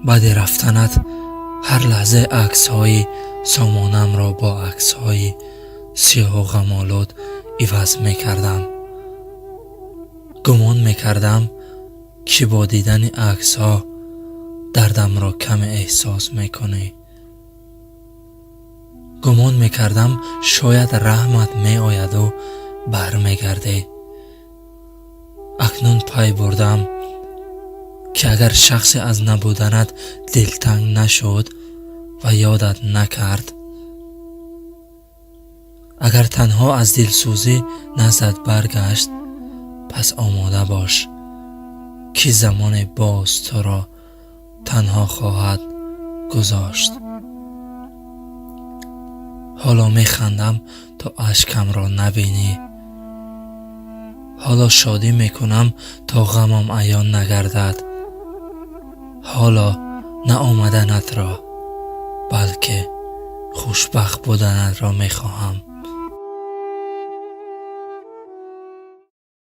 Баъди рафтанат ҳар лаҳза аксҳои сомонамро бо аксҳои сиёҳу ғамолуд иваз мекардам. Гумон мекардам, ки бо дидани аксҳо дардамро каме эҳсос мекунӣ. Гумон мекардам, шояд раҳмат меояду бармегардӣ. Акнун пай бурдам, ки агар шахсе аз набуданат дилтанг нашуд ва ёдат накард, агар танҳо аз дилсӯзӣ наздат баргашт, пас омода бош, ки замоне боз туро танҳо хоҳад гузошт. Ҳоло механдам, то ашкамро набинӣ. Ҳоло шодӣ мекунам, то ғамам аён нагардад. Ҳоло на омаданатро, балки хушбахт буданатро мехоҳам.